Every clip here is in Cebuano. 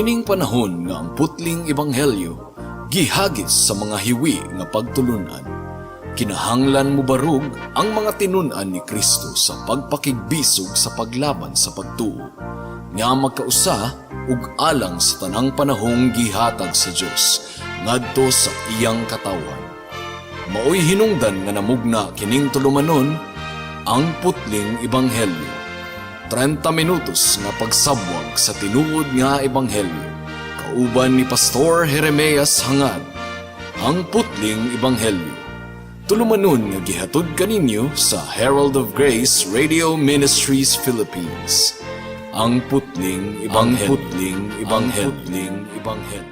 Niining panahon nga ang putling ebanghelyo gihagis sa mga hiwi nga pagtulunan, kinahanglan mobarog ang mga tinun-an ni Kristo sa pagpakigbisog sa paglaban sa pagtuo nga magkausa ug alang sa tanang panahong gihatag sa Dios ngadto sa iyang katawhan. Maoy hinungdan nga namugna kining tulumanon, Ang Putling Ebanghelyo. 30 minutos nga pagsabwag sa tinuod nga ebanghelyo. Kauban ni Pastor Jeremias Hangad. Ang Putling Ebanghelyo. Tulumanon nga gihatod kaninyo sa Herald of Grace Radio Ministries Philippines. Ang Putling Ebanghelyo. Ang Putling Ebanghelyo. Ang Putling Ebanghelyo.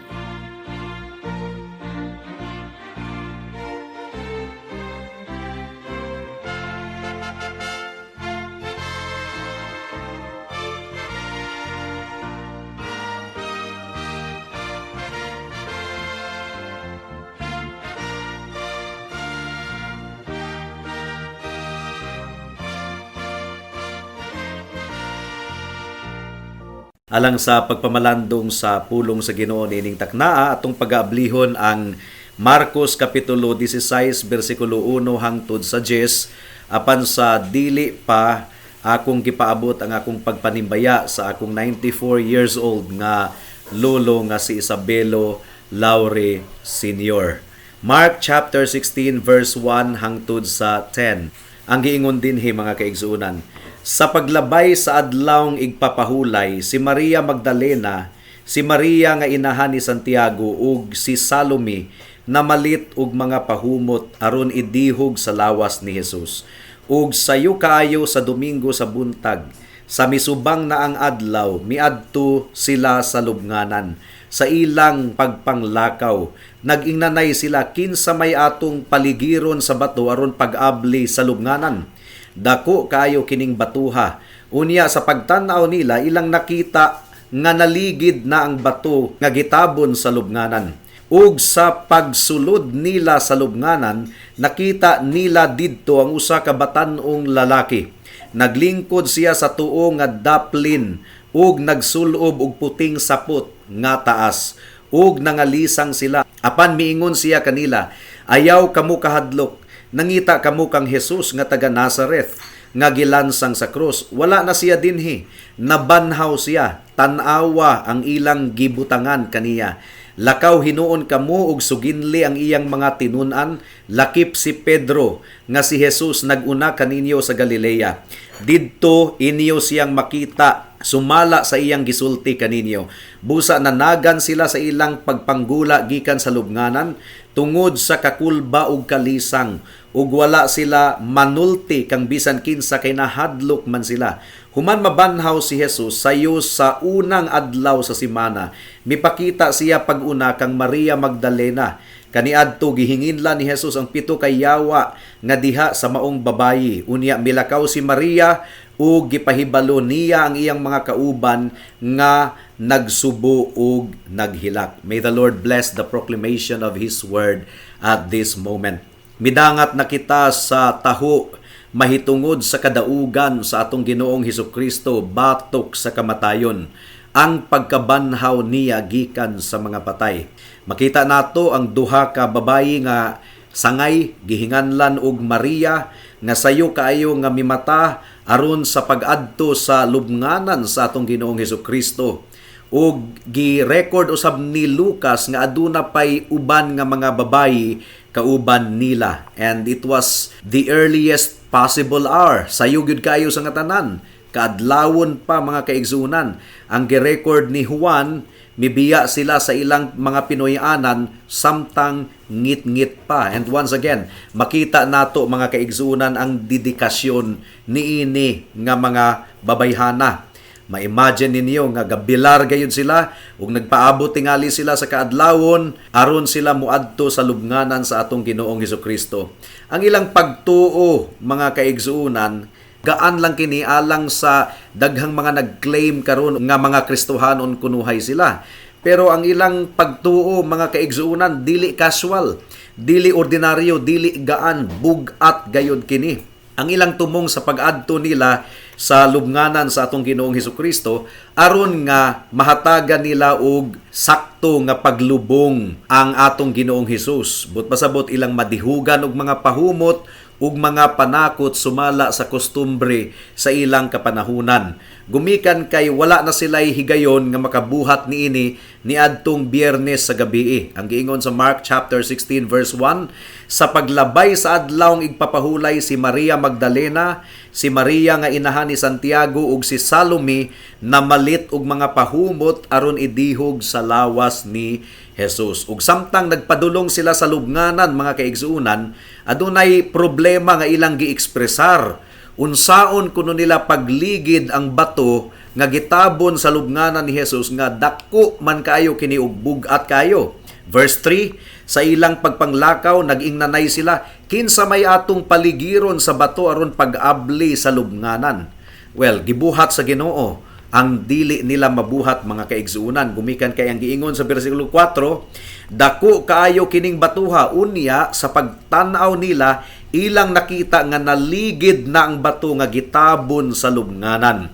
Alang sa pagpamalandong sa pulong sa Ginoo niining taknaa, atong pag-aablihon ang Marcos kapitulo 16 bersikulo 1 hangtod sa 10. Apan sa dili pa, akong gipaabot ang akong pagpanimbaya sa akong 94 years old nga lolo nga si Isabelo Laure Sr. Mark chapter 16 verse 1 hangtod sa 10. Ang giingon dinhi, mga kaigsuonan: Sa paglabay sa adlawng igpapahulay, si Maria Magdalena, si Maria nga inahan ni Santiago ug si Salome namalit og mga pahumot aron idihog sa lawas ni Jesus. Ug sayo kaayo sa Domingo sa buntag, sa misubang na ang adlaw, miadto sila sa lubnganan. Sa ilang pagpanglakaw, nag-ingnanay sila, "Kinsa may atong paligiron sa bato aron pag-abli sa lubnganan? Dako kaayo kining batuha." Unya sa pagtan-aw nila, ilang nakita nga naligid na ang bato nga gitabon sa lubnganan. Ug sa pagsulod nila sa lubnganan, nakita nila didto ang usa ka batan-ong lalaki. Naglingkod siya sa tuo nga daplin ug nagsulob og puting sapot nga taas, ug nangalisang sila. Apan miingon siya kanila, "Ayaw kamo kahadlok. Nangita kamo kang Jesus nga taga Nazareth nga gilansang sa krus. Wala na siya dinhi. Nabanhaw siya. Tan-awa ang ilang gibutangan kaniya. Lakaw hinuon kamo ug suginli ang iyang mga tinun-an, lakip si Pedro, nga si Jesus nag-una kaninyo sa Galilea. Didto inyo siyang makita sumala sa iyang gisulti kaninyo." Busa nanagan sila sa ilang pagpanggula gikan sa lubnganan tungod sa kakulba ug kalisang, ug wala sila manulti kang bisan kinsa kay nahadlok man sila. Human mabanhaw si Jesus sayo sa unang adlaw sa simana, mipakita siya pag-una kang Maria Magdalena. Kaniadto gihinginla ni Jesus ang pito kay yawa nga diha sa maong babayi. Unya milakaw si Maria ug gipahibalo niya ang iyang mga kauban nga nagsubo ug naghilak. May the Lord bless the proclamation of His word at this moment. Midangat na kita sa taho mahitungod sa kadaugan sa atong Ginoong Hesus Kristo batok sa kamatayon, ang pagkabanhaw niya gikan sa mga patay. Makita nato ang duha ka babayi nga sangay, gihinganlan og Maria, nga sayo kaayo nga mimata aron sa pag-adto sa lubnganan sa atong Ginoong Hesus Kristo. Ug gi-record usab ni Lucas nga aduna pay uban nga mga babayi kauban nila, and it was the earliest possible hour. Sayo gyud kaayo sa nga tanan, kaadlawon pa, mga kaigsunan. Ang gi-record ni Juan, mibiya sila sa ilang mga Pinoy-anan samtang ngit-ngit pa. And once again, makita nato, mga kaigsunan, ang dedikasyon niini nga mga babayhana. Ma-imagine ninyo nga gabilar gayud sila ug nagpaabot tingali sila sa kaadlawon aron sila muadto sa lubnganan sa atong Ginoong Kristo. Ang ilang pagtuo, mga kaigsuonan, gaan lang kini alang sa daghang mga nag-claim karon nga mga Kristohanon kunuhay sila. Pero ang ilang pagtuo, mga kaigsuonan, dili casual, dili ordinaryo, dili gaan, bugat gayud kini. Ang ilang tumong sa pag-adto nila sa lubnganan sa atong Ginoong Hesukristo aron nga mahatagan nila og sakto nga paglubong ang atong Ginoong Hesus. But pasabot ilang madihugan og mga pahumot ug mga panakot sumala sa kostumbre sa ilang kapanahunan. Gumikan kay wala na sila'y higayon nga makabuhat niini niadtong Biyernes sa gabi. Ang giingon sa Mark chapter 16 verse 1, sa paglabay sa adlaw igpapahulay si Maria Magdalena, si Maria nga inahan ni Santiago ug si Salome namalit og mga pahumot aron idihog sa lawas ni Jesus. Ug samtang nagpadulong sila sa lubnganan, mga kaigsuonan, adunay problema nga ilang giekspresar. Unsaon kuno nila pagligid ang bato nga gitabon sa lubnganan ni Jesus nga dako man kaayo kini ug bug-at kaayo. Verse 3, sa ilang pagpanglakaw nag-ingnanay sila, "Kinsa may atong paligiron sa bato aron pag-abli sa lubnganan?" Well, gibuhat sa Ginoo ang dili nila mabuhat, mga kaigsuonan, gumikan kay ang giingon sa bersikulo 4, dako kaayo kining batuha. Unya sa pagtan-aw nila, ilang nakita nga naligid na ang bato nga gitabon sa lubnganan.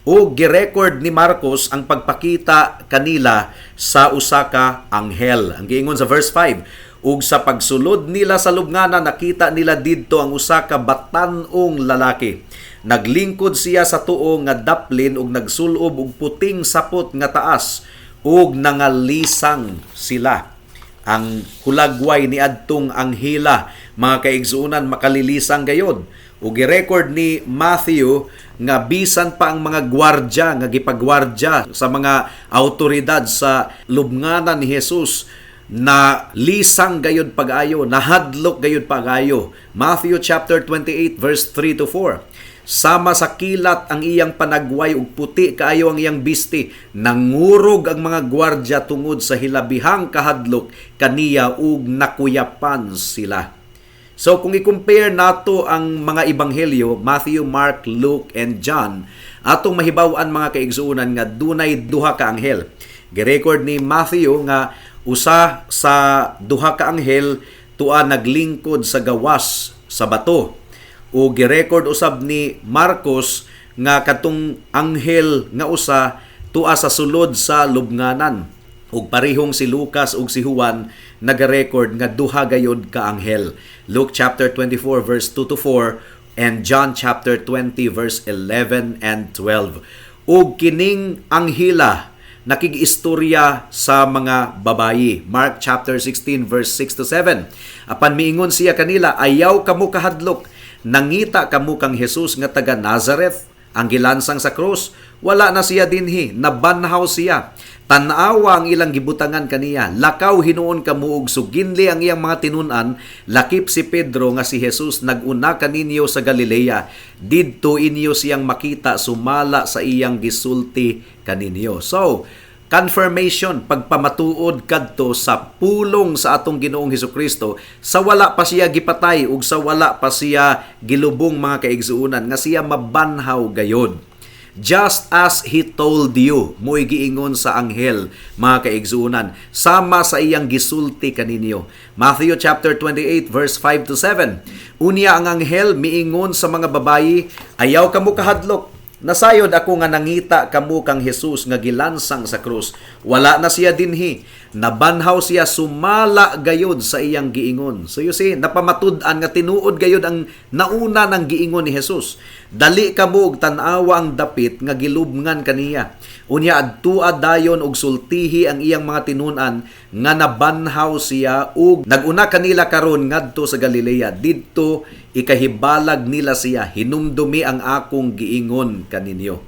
O girecord ni Marcos ang pagpakita kanila sa usa ka anghel. Ang giingon sa verse 5, ug sa pagsulod nila sa lubnganan, nakita nila didto ang usa ka batan-ong lalaki. Naglingkod siya sa tuo nga daplin ug nagsulob og puting sapot nga taas, ug nangalisang sila. Ang hulagway ni adtong anghela, mga kaigsuonan, makalilisang gayod. Ug girecord ni Matthew nga bisan pa ang mga gwardya nga gipagwardya sa mga autoridad sa lubnganan ni Jesus na lisang gayod pag-ayo, nahadlok gayod pag-ayo. Matthew chapter 28 verse 3 to 4. Sama sa kilat ang iyang panagway ug puti kaayo ang iyang bisti. Nangurog ang mga gwardya tungod sa hilabihang kahadlok kaniya ug nakuyapan sila. So kung i-compare nato ang mga ebanghelyo, Matthew, Mark, Luke, and John, atong mahibaw-an, mga kaigsuonan, nga dunay duha ka anghel. Girecord ni Matthew nga usa sa duha ka anghel tua naglingkod sa gawas sa bato. O girecord usab ni Marcos nga katong anghel nga usa tua sa sulod sa lubnganan. Ug parehong si Lucas ug si Juan nagarecord nga duha gayod ka anghel. Luke chapter 24 verse 2 to 4 and John chapter 20 verse 11 and 12. Ug kining anghela nakig-istorya sa mga babayi. Mark chapter 16 verse 6 to 7. Apan miingon siya kanila, "Ayaw kamo kahadlok. Nangita kamo kang Jesus nga taga Nazareth, ang gilansang sa krus. Wala na siya dinhi, nabanhaw siya. Tan-awa ang ilang gibutangan kaniya. Lakaw hinuon kamo ug suginli ang iyang mga tinun-an, lakip si Pedro, nga si Jesus nag-una kaninyo sa Galilea. Didto inyo siyang makita sumala sa iyang gisulti kaninyo." So, confirmation, pagpamatuod kadto sa pulong sa atong Ginoong Hesukristo sa wala pa siya gipatay ug sa wala pa siya gilubong, mga kaigsuonan, nga siya mabanhaw gayod. "Just as he told you," mo'y giingon sa anghel, mga kaigsuonan, sama sa iyang gisulti kaninyo. Matthew chapter 28 verse 5 to 7. Unya ang anghel miingon sa mga babayi, "Ayaw kamo kahadlok. Nasayod ako nga nangita kamo kang Jesus nga gilansang sa krus. Wala na siya dinhi. Nabanhaw siya sumala gayod sa iyang giingon." So you see, napamatud-an nga tinuod gayod ang nauna ng giingon ni Jesus. "Dali kamo og tan-awa ang dapit nga gilubngan kaniya. Unya adtua dayon og sultihi ang iyang mga tinun-an nga nabanhaw siya ug naguna kanila karon ngadto sa Galilea. Didto ikahibalag nila siya. Hinumdumi ang akong giingon kaninyo."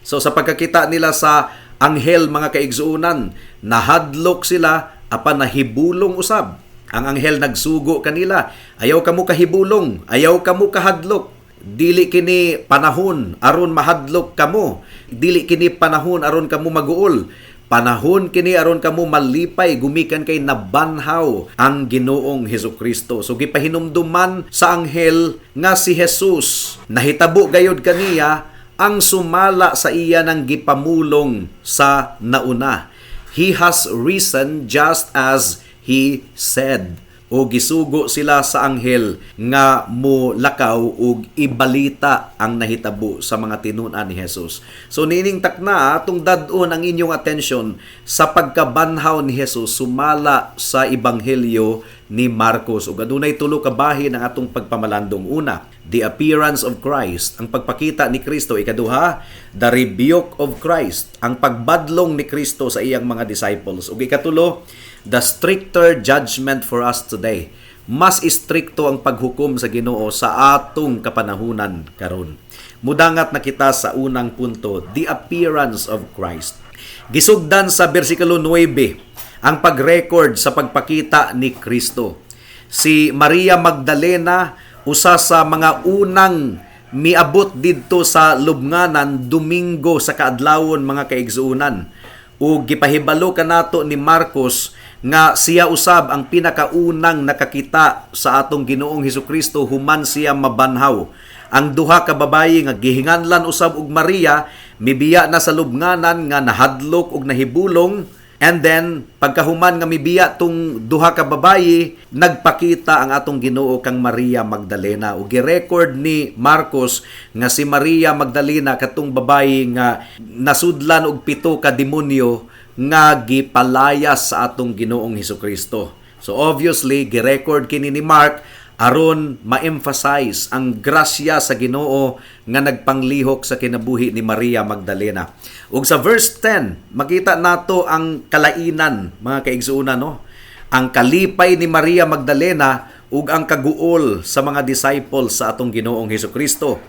So sa pagkakita nila sa anghel, mga kaigsuonan, nahadlok sila apan nahibulong usab. Ang anghel nagsugo kanila, "Ayaw kamo kahibulong, ayaw kamo kahadlok. Dili kini panahon aron mahadlok kamo. Dili kini panahon aron kamo maguol. Panahon kini aron kamo malipay gumikan kay nabanhaw ang Ginoong Hesukristo." So gipahinumduman sa anghel nga si Jesus nahitabo gayod kaniya ang sumala sa iya ng gipamulong sa nauna. He has risen just as he said. O gisugo sila sa anghel nga mo lakaw ug ibalita ang nahitabo sa mga tinun-an ni Jesus. So niining takna, atong dad-on ang inyong attention sa pagkabanhaw ni Jesus sumala sa Ebanghelyo ni Marcos. Ug adunay tulo ka bahin ang atong pagpamalandong. Una, the appearance of Christ, ang pagpakita ni Kristo. Ikaduha, the rebuke of Christ, ang pagbadlong ni Kristo sa iyang mga disciples. Ug ikatulo, the stricter judgment for us today. Mas istrikto ang paghukom sa Ginoo sa atong kapanahunan karon. Mudangat na kita sa unang punto, the appearance of Christ. Gisugdan sa bersikulo 9 ang pag-record sa pagpakita ni Kristo. Si Maria Magdalena, usa sa mga unang miabot didto sa lubnganan Domingo sa kaadlawon, mga kaigsuonan. Ug gipahibalo kanato ni Marcos nga siya usab ang pinakaunang nakakita sa atong Ginoong Hesukristo human siya mabanhaw. Ang duha ka babayi nga gihinganlan usab og Maria mibiya na sa lubnganan nga nahadlok og nahibulong, and then pagkahuman nga mibiya tong duha ka babayi, nagpakita ang atong Ginoo kang Maria Magdalena. Ug gi-record ni Marcos nga si Maria Magdalena katong babayi nga nasudlan og pito ka demonyo nga gipalayas sa atong Ginoong Hesukristo. So obviously, gi-record kini ni Mark aron ma-emphasize ang grasya sa Ginoo nga nagpanglihok sa kinabuhi ni Maria Magdalena. Ug sa verse 10, makita nato ang kalainan, mga kaigsuonan, no? Ang kalipay ni Maria Magdalena ug ang kaguol sa mga disciples sa atong Ginoong Hesukristo.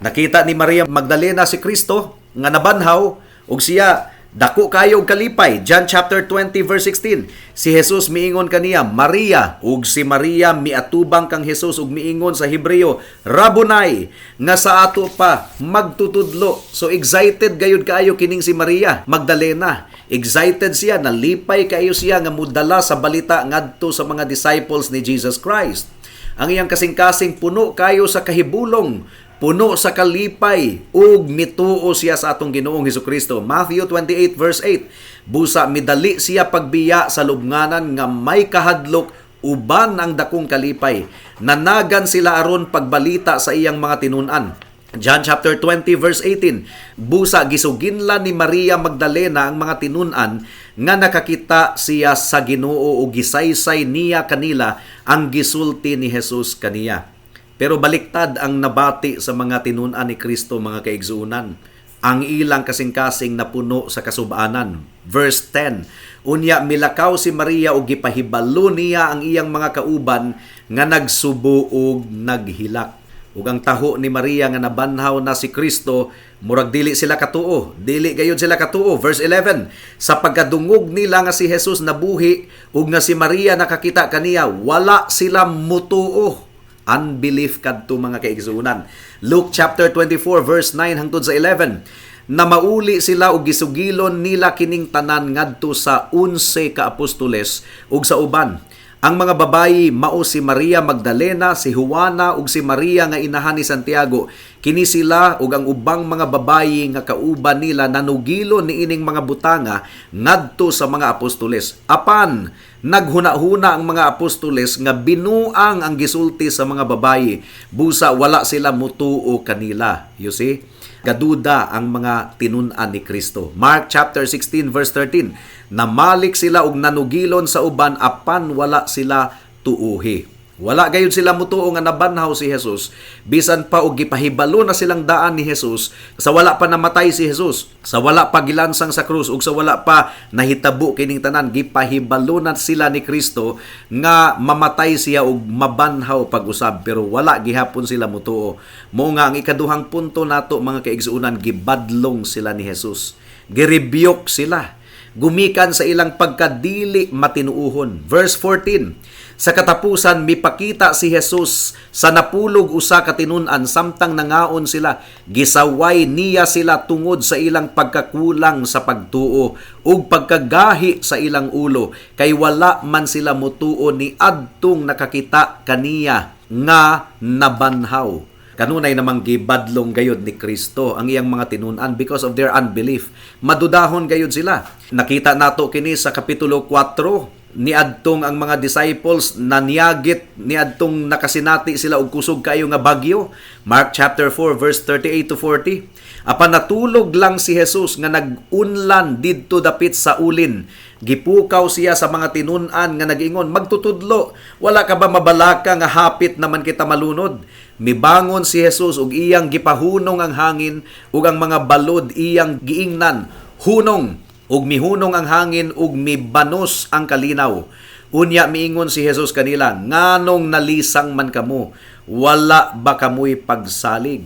Nakita ni Maria Magdalena si Kristo nga nabanhaw ug siya dako kayo og kalipay. John chapter 20 verse 16. Si Jesus miingon kaniya, "Maria." Ug si Maria miatubang kang Jesus ug miingon sa Hebreo, "Rabunai," nga sa ato pa magtutudlo. So excited gayud kaayo kining si Maria Magdalena. Excited siya, nalipay kaayo siya nga mudala sa balita ngadto sa mga disciples ni Jesus Christ. Ang iyang kasing-kasing puno kayo sa kahibulong, puno sa kalipay, ug mituo siya sa atong Ginoong Hesukristo. Matthew 28 verse 8. Busa midali siya pagbiya sa lubnganan nga may kahadlok uban ang dakong kalipay. Nanagan sila aron pagbalita sa iyang mga tinun-an. John chapter 20 verse 18. Busa gisuginlan ni Maria Magdalena ang mga tinun-an nga nakakita siya sa Ginoo ug gisaysay niya kanila ang gisulti ni Jesus kaniya. Pero baliktad ang nabati sa mga tinun-an ni Kristo, mga kaigsuonan. Ang ilang kasing-kasing napuno sa kasubanan. Verse 10. Unya milakaw si Maria ug gipahibalo niya ang iyang mga kauban nga nagsubo ug naghilak. Ug ang taho ni Maria nga nabanhaw na si Kristo, murag dili sila katuo. Dili gayud sila katuo. Verse 11. Sa pagkadungog nila nga si Jesus nabuhi ug nga si Maria nakakita kaniya, wala sila mutuo. Unbelief kadto, mga kaigsuonan. Luke chapter 24 verse 9 hangtod sa 11. Na mauli sila og gisugilon nila kining tanan ngadto sa 11 ka apostoles ug sa uban. Ang mga babayi mao si Maria Magdalena, si Juana ug si Maria nga inahan ni Santiago. Kini sila ug ang ubang mga babayi nga kauban nila nanugilon niining mga butanga ngadto sa mga apostoles. Apan naghuna-huna ang mga apostoles nga binuang ang gisulti sa mga babayi. Busa wala sila mutuo kanila. You see? Gaduda ang mga tinun-an ni Kristo. Mark chapter 16 verse 13. Namalik sila og nanugilon sa uban apan wala sila tuuhi. Wala gayud sila mutuo nga nabanhaw si Jesus bisan pa og gipahibalo na silang daan ni Jesus sa wala pa namatay si Jesus, sa wala pa gilansang sa krus ug sa wala pa nahitabo kining tanan. Gipahibalo na sila ni Kristo nga mamatay siya ug mabanhaw pag-usab, pero wala gihapon sila mutuo. Mao nga ang ikaduhang punto nato, mga kaigsuonan, gibadlong sila ni Jesus. Girebuke sila gumikan sa ilang pagkadili matinuuhon. Verse 14. Sa katapusan mipakita si Jesus sa 11 ka tinun-an samtang nangaon sila. Gisaway niya sila tungod sa ilang pagkakulang sa pagtuo ug pagkagahi sa ilang ulo, kay wala man sila mutuo ni adtong nakakita kaniya nga nabanhaw. Kanunay namang gibadlong gayod ni Kristo ang iyang mga tinun-an because of their unbelief. Madudahon gayod sila. Nakita nato kini sa kapitulo 4 Niadtong ang mga disciples naniagit niadtong nakasinati sila og kusog kayo nga bagyo. Mark chapter 4 verse 38 to 40. Apan natulog lang si Jesus nga nag-unlan didto dapit sa ulin. Gipukaw siya sa mga tinun-an nga nag-ingon, "Magtutudlo, wala ka ba mabalaka nga hapit naman kita malunod?" Mibangon si Jesus ug iyang gipahunong ang hangin ug ang mga balod, iyang giingnan, "Hunong!" Ug mihunong ang hangin ug mibanos ang kalinaw. Unya miingon si Jesus kanila, "Nganong nalisang man kamo? Wala ba kamoy pagsalig?"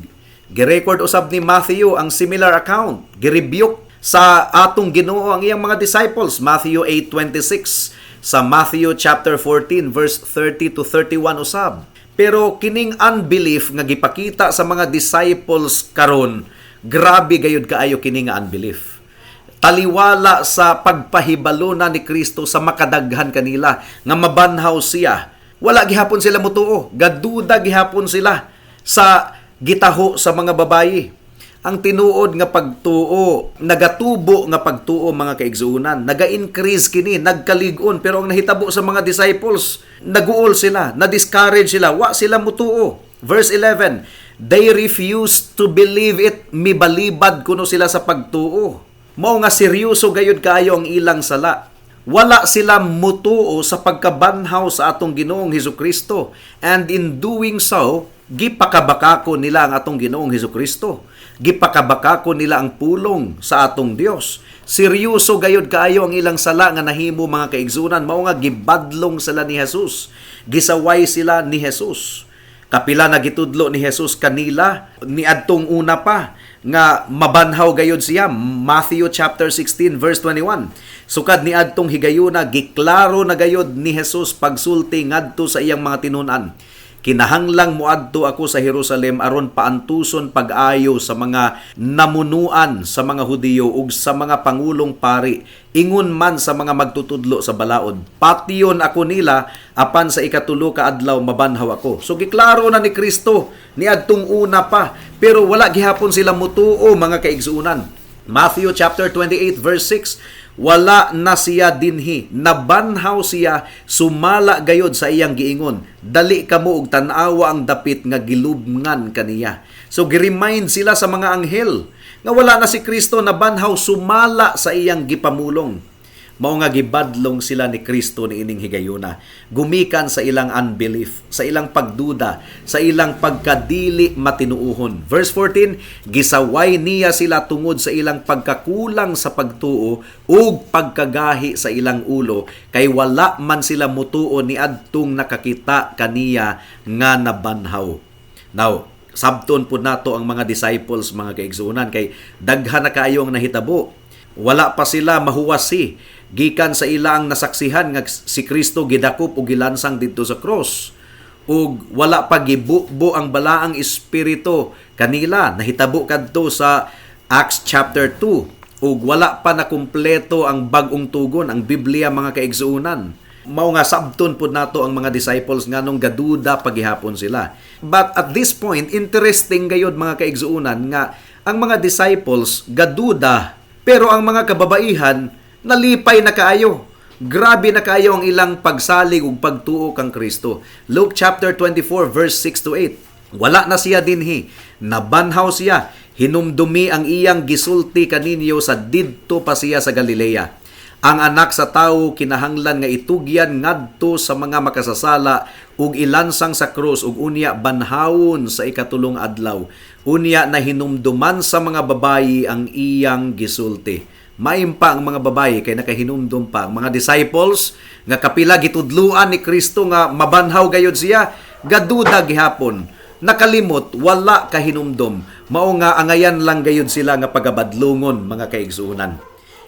Girecord usab ni Matthew ang similar account. Girebuke sa atong Ginoo ang iyang mga disciples. Matthew 8:26, sa Matthew chapter 14 verse 30 to 31 usab. Pero kining unbelief nga gipakita sa mga disciples karon, grabe gayud kaayo kini nga unbelief, taliwala sa pagpahibalo na ni Kristo sa makadaghan kanila nga mabanhaw siya. Wala gihapon sila mutuo. Gaduda gihapon sila sa gitaho sa mga babayi. Ang tinuod nga pagtuo, nagatubo nga pagtuo, mga kaigsuonan, naga-increase kini, nagkalig-on, pero ang nahitabo sa mga disciples, naguol sila, na-discourage sila, wa sila mutuo. Verse 11, they refused to believe it, mibalibad kuno sila sa pagtuo. Mao nga seryoso gayud kaayo ang ilang sala. Wala sila mutuo sa pagkabanhaw sa atong Ginoong Hesus Kristo. And in doing so, gipakabakako nila ang atong Ginoong Hesus Kristo. Gipakabakako nila ang pulong sa atong Dios. Seryoso gayud kaayo ang ilang sala nga nahimo, mga kaigsuonan. Mao nga gibadlong sila ni Jesus. Gisaway sila ni Jesus. Kapila na gitudlo ni Jesus kanila niadtong una pa nga mabanhaw gayud siya. Matthew chapter 16 verse 21. Sukad niadtong higayuna, giklaro na gayud ni Jesus pagsulti ngadto sa iyang mga tinun-an. "Kinahanglang moadto ako sa Jerusalem aron paantuson pag-ayo sa mga namunuan sa mga Hudiyo ug sa mga pangulong pari, ingon man sa mga magtutudlo sa balaod. Patyon ako nila, apan sa ikatulo ka adlaw mabanhaw ako." So giklaro na ni Kristo niadtong una pa, pero wala gihapon sila mutuo, mga kaigsuonan. Matthew chapter 28 verse 6, "Wala na siya dinhi, nabanhaw siya sumala gayod sa iyang giingon. Dali kamo og tan-awa ang dapit nga gilubngan kaniya." So gi-remind sila sa mga anghel nga wala na si Kristo, nabanhaw sumala sa iyang gipamulong. Mao nga gibadlong sila ni Kristo niining higayuna gumikan sa ilang unbelief, sa ilang pagduda, sa ilang pagkadili matinuohon. Verse 14, gisaway niya sila tungod sa ilang pagkakulang sa pagtuo ug pagkagahi sa ilang ulo, kay wala man sila mutuo niadtong nakakita kaniya nga nabanhaw. Now, sabton pud nato ang mga disciples, mga kaigsuonan, kay daghan na kaayo ang nahitabo. Wala pa sila mahuwasi gikan sa ilang nasaksihan nga si Kristo gidakop ug gilansang didto sa cross. Ug wala pa gibubo ang Balaang Espiritu kanila, nahitabo kadto sa Acts chapter 2. Ug wala pa na kumpleto ang bag-ong tugon, ang Biblia, mga kaigsuonan. Mao nga sabton pud nato ang mga disciples nganong gaduda pagihapon sila. But at this point, interesting gayod, mga kaigsuonan, nga ang mga disciples gaduda, pero ang mga kababaihan nalipay na kaayo. Grabe na kaayo ang ilang pagsalig ug pagtuo kang Kristo. Luke chapter 24 verse 6 to 8. "Wala na siya dinhi. Nabanhaw siya. Hinumdumi ang iyang gisulti kaninyo sa didto pa siya sa Galilea. Ang Anak sa Tawo kinahanglan nga itugyan ngadto sa mga makasasala ug ilansang sa krus ug unya banhawon sa ikatulong adlaw." Unya nahinumduman sa mga babayi ang iyang gisulti. Maim pa ang mga babayi kay nakahinumdum pa ang mga disciples nga kapila gitudluan ni Kristo nga mabanhaw gayud siya, gaduda gihapon. Nakalimot, wala kahinumdum. Mao nga angayan lang gayud sila nga pagabadlungon, mga kaigsuonan.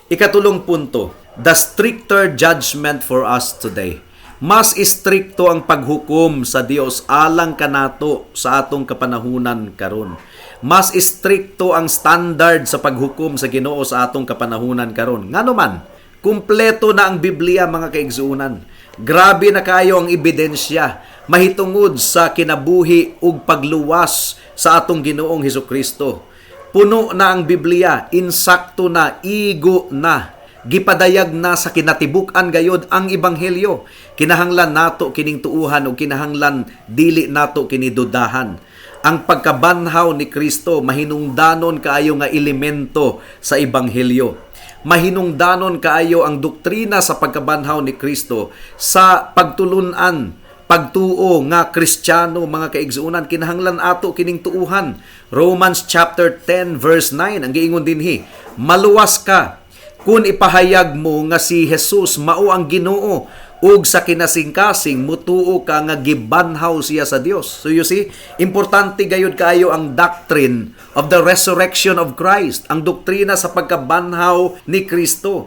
Ikatulong punto, the stricter judgment for us today. Mas istrikto ang paghukom sa Dios alang kanato sa atong kapanahunan karon. Mas istrikto ang standard sa paghukom sa Ginoo sa atong kapanahunan karon. Ngano man, kumpleto na ang Biblia, mga kaigsuonan. Grabe na kayo ang ebidensya mahitungod sa kinabuhi ug pagluwas sa atong Ginoong Hesus Kristo. Puno na ang Biblia, insakto na, igo na. Gipadayag na sa kinatibuk-an gayod ang ebanghelyo. Kinahanglan nato kining tuuhan ug kinahanglan dili nato kini dudahan. Ang pagkabanhaw ni Kristo mahinungdanon kaayo nga elemento sa ebanghelyo. Mahinungdanon kaayo ang doktrina sa pagkabanhaw ni Kristo sa pagtulunan, pagtuo nga Kristiyano, mga kaigsuonan. Kinahanglan ato kining tuuhan. Romans chapter 10 verse 9 ang giingon dinhi, "Maluwas ka kung ipahayag mo nga si Jesus mao ang Ginoo ug sa kinasingkasing mutuo ka nga gibanhaw siya sa Dios." So you see, importante gayud kaayo ang doctrine of the resurrection of Christ, ang doktrina sa pagkabanhaw ni Kristo.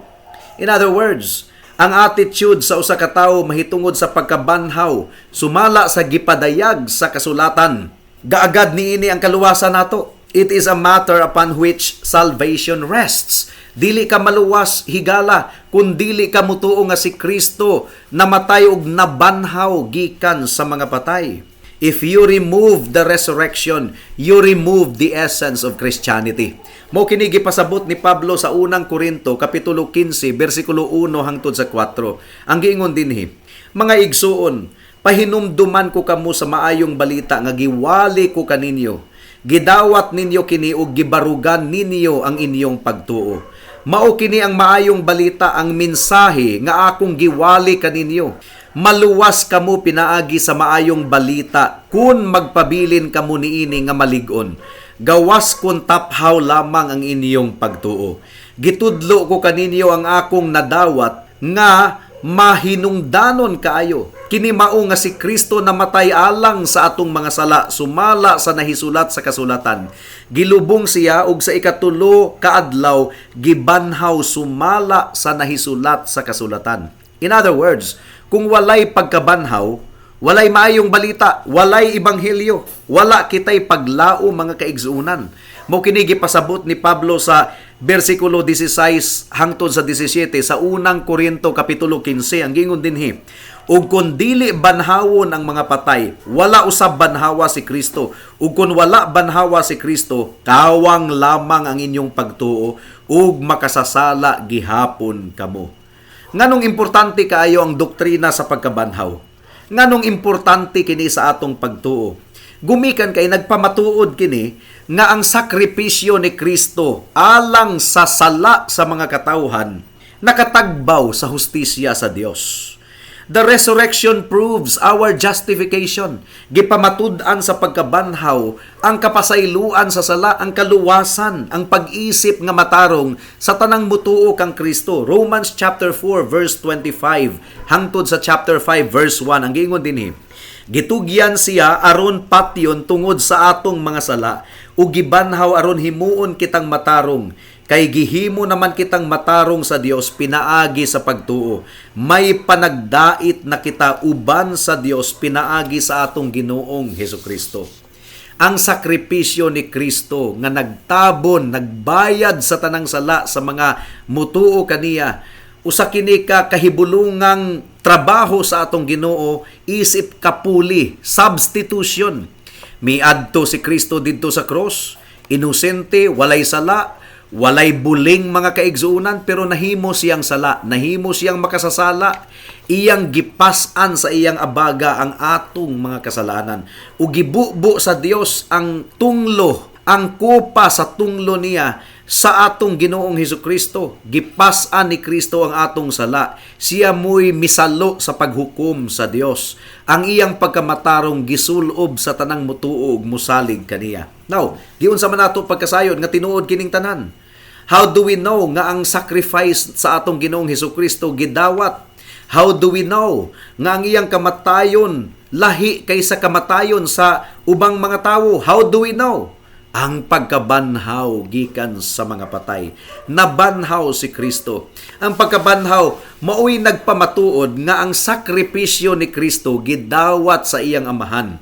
In other words, ang attitude sa usa ka tawo mahitungod sa pagkabanhaw sumala sa gipadayag sa kasulatan, gaagad niini ang kaluwasan nato. It is a matter upon which salvation rests. Dili ka maluwas, higala, kung dili ka mutuo nga si Kristo namatay ug nabanhaw gikan sa mga patay. If you remove the resurrection, you remove the essence of Christianity. Mao kini gipasabot ni Pablo sa Unang Korinto kapitulo 15 bersikulo 1 hangtod sa 4. Ang giingon dinhi, "Mga igsuon, pahinumduman ko kamo sa maayong balita nga giwali ko kaninyo. Gidawat ninyo kini ug gibarugan ninyo ang inyong pagtuo. Mao kini ang maayong balita, ang mensahe nga akong giwali kaninyo. Maluwas kamo pinaagi sa maayong balita kung magpabilin kamo niini nga malig-on, gawas kung taphaw lamang ang inyong pagtuo. Gitudlo ko kaninyo ang akong nadawat nga mahinungdanon kaayo. Kini mao nga si Kristo namatay alang sa atong mga sala sumala sa nahisulat sa kasulatan. Gilubong siya ug sa ikatulo ka adlaw gibanhaw sumala sa nahisulat sa kasulatan." In other words, kung walay pagkabanhaw, walay maayong balita, walay ebanghelyo, wala kitay paglao, mga kaigsuonan. Mao kini gipasabot ni Pablo sa bersikulo 16 hangtod sa 17 sa Unang Korinto kapitulo 15. Ang gingon dinhi, "Ug kun dili banhawon ang mga patay, wala usab banhawa si Kristo. Ug kun wala banhawa si Kristo, kawang lamang ang inyong pagtuo ug makasasala gihapon kamo." Nganong importante kaayo ang doktrina sa pagkabanhaw? Nganong importante kini sa atong pagtuo? Gumikan kay nagpamatuod kini nga ang sakripisyo ni Kristo alang sa sala sa mga katawhan nakatagbaw sa hustisya sa Dios. The resurrection proves our justification. Gipamatud-an sa pagkabanhaw ang kapasayloan sa sala, ang kaluwasan, ang pag-isip nga matarong sa tanang mutuo kang Kristo. Romans chapter 4 verse 25 hangtod sa chapter 5 verse 1 ang giingon dinhi, "Gitugyan siya aron patyon tungod sa atong mga sala ug gibanhaw aron himuon kitang matarong. Kay gihimo naman kitang matarong sa Dios pinaagi sa pagtuo. May panagdait na kita uban sa Dios pinaagi sa atong Ginoong Hesukristo." Ang sakripisyo ni Kristo nga nagtabon, nagbayad sa tanang sala sa mga mutuo kaniya, usa kini ka kahibulungang trabaho sa atong Ginoo isip kapuli, substitution. Miadto si Kristo didto sa cross, inosente, walay sala, walay buling, mga kaigsuonan, pero nahimo siyang sala, nahimo siyang makasasala. Iyang gipas-an sa iyang abaga ang atong mga kasalanan. Ug gibubo sa Dios ang tunglo, ang kopa sa tunglo niya sa atong Ginoong Hesukristo. Gipas-an ni Kristo ang atong sala. Siya mo'y misalo sa paghukom sa Dios. Ang iyang pagkamatarong gisulob sa tanang mutuo ug musalig kaniya. Now, giunsa man nato pagkasayod nga tinuod kining tanan? How do we know nga ang sacrifice sa atong Ginoong Hesukristo gidawat? How do we know nga ang iyang kamatayon lahi kaysa kamatayon sa ubang mga tawo? How do we know? Ang pagkabanhaw gikan sa mga patay. Nabanhaw si Kristo. Ang pagkabanhaw mao'y nagpamatuod nga ang sakripisyo ni Kristo gidawat sa iyang amahan.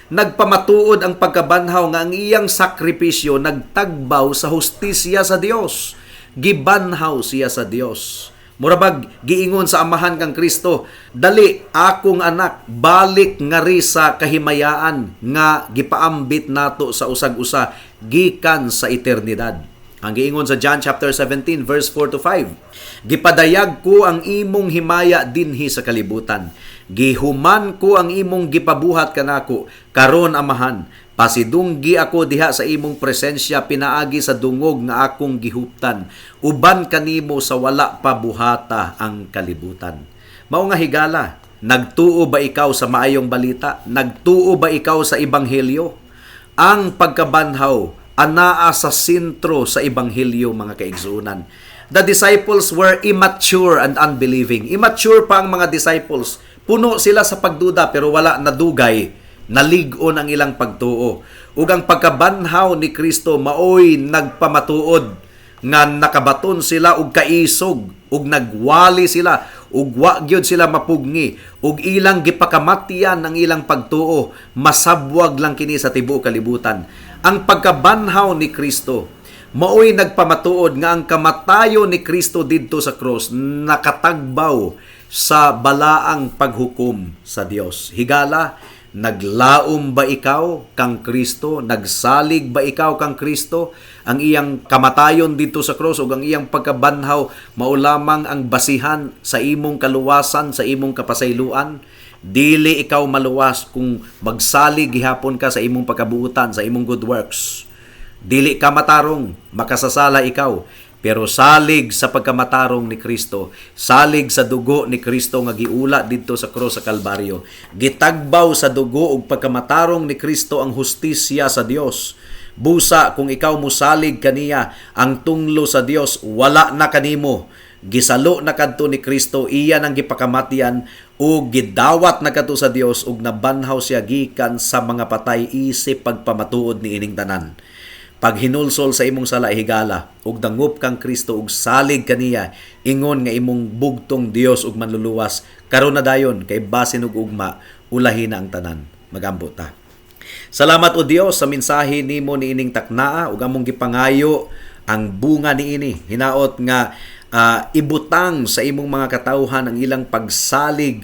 Nagpamatuod ang pagkabanhaw nga ang iyang sakripisyo nagtagbaw sa hustisya sa Dios. Gibanhaw siya sa Dios. Murabag giingon sa amahan kang Kristo, "Dali, akong anak, balik ngari sa kahimayaan nga gipaambit nato sa usag-usa gikan sa eternidad." Ang giingon sa John chapter 17 verse 4 to 5. "Gipadayag ko ang imong himaya dinhi sa kalibutan. Gihuman ko ang imong gipabuhat kanako. Karon, Amahan, pasidunggi ako diha sa imong presensya pinaagi sa dungog nga akong gihuptan uban kanimo sa wala pa buhata ang kalibutan." Mao nga, higala, nagtuo ba ikaw sa maayong balita? Nagtuo ba ikaw sa ebanghelyo? Ang pagkabanhaw anaa sa sentro sa ebanghelyo, mga kaigsuonan. The disciples were immature and unbelieving. Immature pa ang mga disciples. Puno sila sa pagduda pero wala nadugay, nalig-on ang ilang pagtuo. Ug ang pagkabanhaw ni Kristo maoy nagpamatuod nga nakabaton sila og kaisog ug nagwali sila ug wa gyud sila mapugni ug ilang gipakamatyan ang ilang pagtuo. Masabwag lang kini sa tibuok kalibutan. Ang pagkabanhaw ni Kristo maoy nagpamatuod nga ang kamatayon ni Kristo didto sa cross nakatagbaw sa balaang paghukom sa Dios. Higala, naglaom ba ikaw kang Kristo? Nagsalig ba ikaw kang Kristo? Ang iyang kamatayon didto sa cross ug ang iyang pagkabanhaw mao lamang ang basihan sa imong kaluwasan, sa imong kapasayloan. Dili ikaw maluwas kung magsalig gihapon ka sa imong pagkabuutan, sa imong good works. Dili ka matarong, makasasala ikaw. Pero salig sa pagkamatarong ni Kristo, salig sa dugo ni Kristo nga giula didto sa krus sa Kalbaryo. Gitagbaw sa dugo ug pagkamatarong ni Kristo ang hustisya sa Dios. Busa kung ikaw musalig kaniya, ang tunglo sa Dios wala na kanimo. Gisalo na kadto ni Kristo, iya nang gipakamatyan ug gidawat na kadto sa Dios ug nabanhaw siya gikan sa mga patay isip pagpamatuod ni ining tanan. Paghinulsol sa imong sala, higala, ug dangup kang Kristo ug salig kaniya ingon nga imong bugtong Dios ug manluluwas karon na dayon, kay basin ug ugma ulahi na ang tanan. Magampo ta. Salamat, o Dios, sa mensahe nimo niining taknaa ug among gipangayo ang bunga niini. Hinaot nga ibutang sa imong mga katawhan ang ilang pagsalig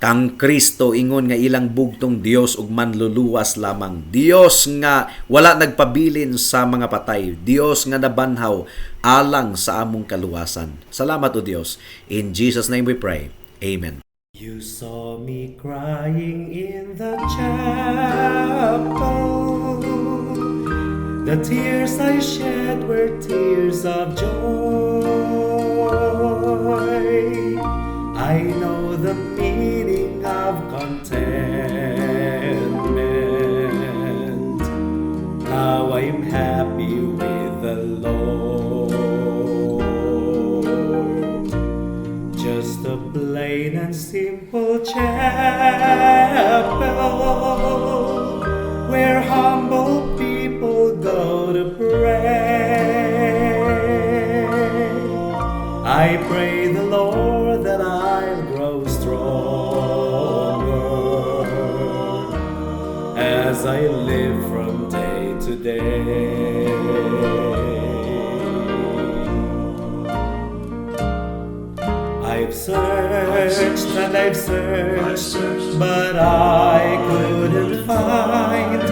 kang Kristo ingon nga ilang bugtong Dios ug manluluwas lamang. Dios nga wala nagpabilin sa mga patay. Dios nga nabanhaw alang sa among kaluwasan. Salamat, o Dios. In Jesus' name we pray. Amen. You saw me crying in the chapel. The tears I shed were tears of joy. I know the meaning of contentment. Now I'm happy with the Lord. Just a plain and simple chapel where humble people go to pray. I pray the Lord that I'll grow stronger as I live from day to day. I've searched and I've searched, but I couldn't find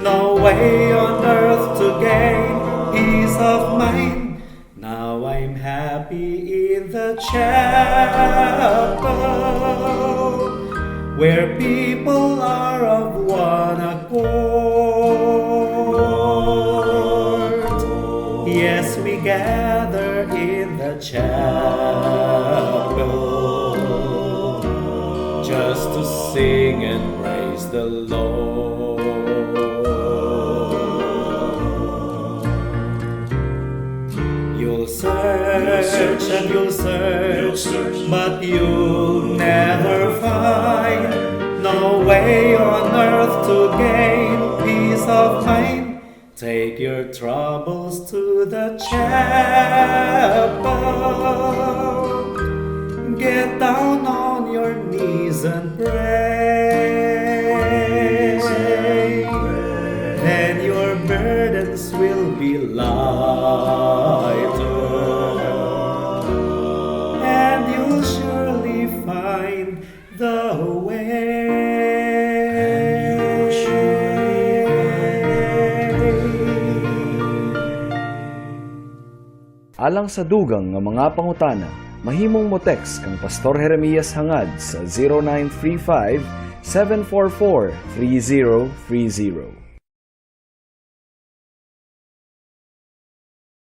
no way on earth to gain peace of mind. Now I'm happy in the chapel where people are of one accord. Yes, we gather in the chapel just to sing and praise the Lord. You'll search and you'll search, but you'll never find no way on earth to gain peace of mind. Take your troubles to the chapel. Get down on your knees and pray. Then your burdens will be lighter, and you'll surely find the way. Alang sa dugang nga mga pangutana, mahimong mo text kang Pastor Jeremias Hangad sa 0935 744 3030.